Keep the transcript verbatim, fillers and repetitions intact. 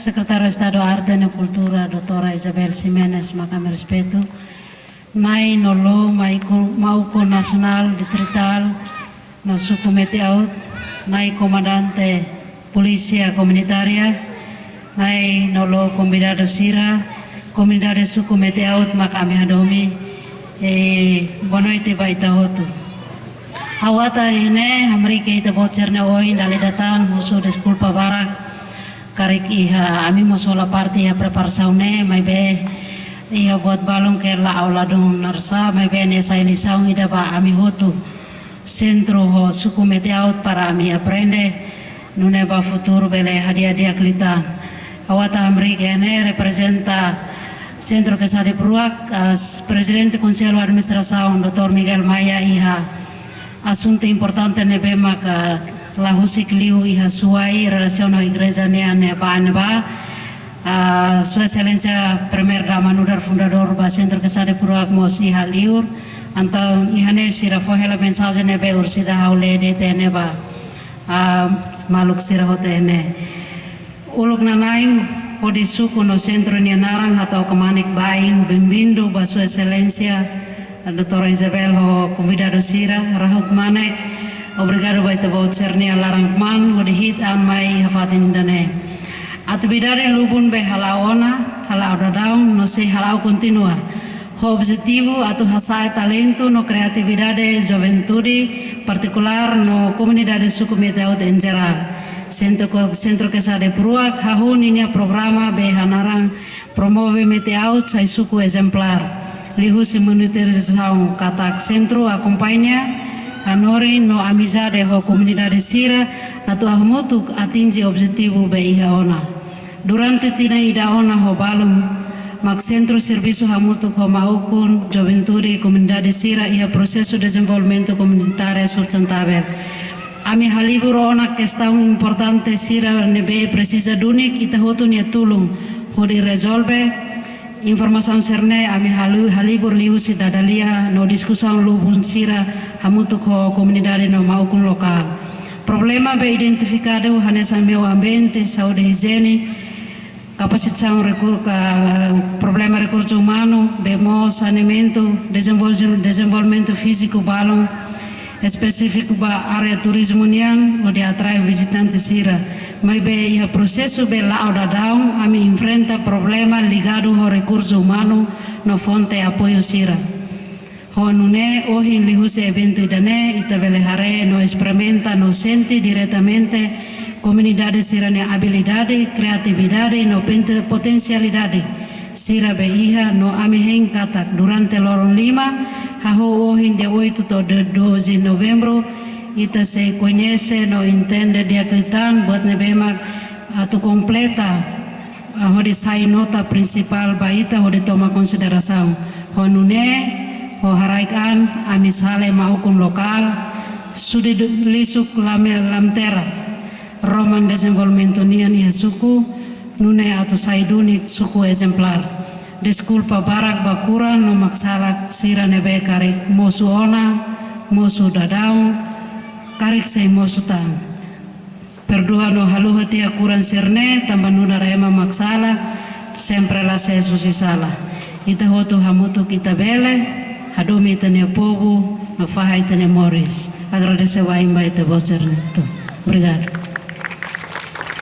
Sekretáriu Estadu Arte no Kultura, doutora Isabel Ximenes, mak ami respeitu. Na'i no lú maun ukun, maun ukun nasionál, distritál, no suku Meti-Aut, na'i komandante polísia komunitária, na'i no lú konvidadu sira, komunidade suku Meti-Aut mak ami hadomi, eh, boa noite ba ita hotu. Ha'u ata iha ne'e, hamriik iha ita-boot sira-nia oin, dala ida tan husu deskulpa barak, karik iha ami mós hola parte iha preparasaun ne'e, maibé iha buat balun ke la'o ladún naran sá, maibé ne'e sai lisaun ida ba ami hotu. Sentru ho suku Meti-Aut para ami aprende, nune'e ba futuru bele hadi'a di'ak liután. Ha'u ata hamriik iha ne'e reprezenta Sentru Quesada de Pruak, as Prezidente Konsellu Administrasaun, doutór Miguel Maia, iha asuntu importante ne'ebé maka la husik liu iha Suai, relasiona ho igreja nian ne'ebá ne'ebá. Ah, Sua Exelénsia Primeira Dama nu'udar fundadór ba Sentru Quesada de Pruak mós iha liur. Entaun iha ne'e sira fó hela mensajen ne'ebé orsida ha'u lee de'it iha ne'e ba, ah, maluk sira hotu iha ne'e. Uluk nanain, hodi suku no sentru nia naran hato'o kmanek bain, benvindu ba Sua Exelénsia, doutora Isabel ho konvidadu sira, rahun kmanek, obrigadu ba ita-boot sira-nia laran-kmaan, hodi hi'it an mai iha fatin ida-ne'e. Atividade lubun be hala'o ona, hala'o daudaun, no sei hala'o kontinua. Ho objetivu atu hasa'e talentu no kreatividade juventude partikulár no komunidade suku Meti-Aut em geral. Sentru ko-, Sentru Quesada de Pruak hahú ninia programa be hanaran Promove Meti-Aut sai suku ezemplár. Liuhusi monitorizasaun katak sentru akompaña, hanorin no amizade ho komunidade sira atu hamutuk atinje objetivu be iha ona. Durante tinan ida ona ho balun, mak sentru servisu hamutuk ho maun ukun, juventude, komunidade sira iha prosesu dezenvolvimentu komunitáriu sustentável. Ami halibur ona kestaun importante sira ne'ebé presiza duni ita hotu nia tulun hodi rezolve. Informasaun sira-ne'e ami halu-, halibur liuhusi dada-lia no diskusaun lubun sira hamutuk ho komunidade no maun ukun lokál. Problema be identifikadu hanesan meiu ambiente, saúde, ijiene, kapasitasaun rekur-, ka-, problema rekursu umanu, be mós saneamentu, dezenvolve-, dezenvolvimentu fíziku balun, espesífiku ba área turizmu nian, hodi atrai vizitante sira. Maibé iha prosesu be la'o daudaun, ami enfrenta problema ligadu ho rekursu umanu no fonte apoiu sira. Ho nune'e, ohin liuhusi eventu ida-ne'e, ita bele haree no esperimenta no sente diretamente komunidade sira-nia abilidade, kreatividade no pente-, potensialidade sira be iha no ami hein katak durante loron lima, hahú ohin dia oito to'o dia doze novembru, ita sei koñese no entende di'ak liután buat ne'ebé mak atu kompleta, ah, hodi sai nota prinsipál ba ita hodi toma konsiderasaun. Ho nune'e, ho haraik an, ami sale maun ukun lokál, Sudiduk Lisuk Lame-, Lamtera, roman dezenvolvimentu nian iha suku, nune'e atu sai duni suku ezemplár. Deskulpa barak ba kuran no maksalak sira ne'ebé karik mosu ona, mosu daudaun, karik sei mosu tan. Perdua no haluha tiha kuran sira-ne'e, tanba nu'udar ema mak sala, sempre la sees husi sala. Ita hotu hamutuk ita bele, hadomi ita-nia povu, no fahe ita-nia moris. Agradese wa'in ba ita-boot sira-ne'e hotu. Obrigadu.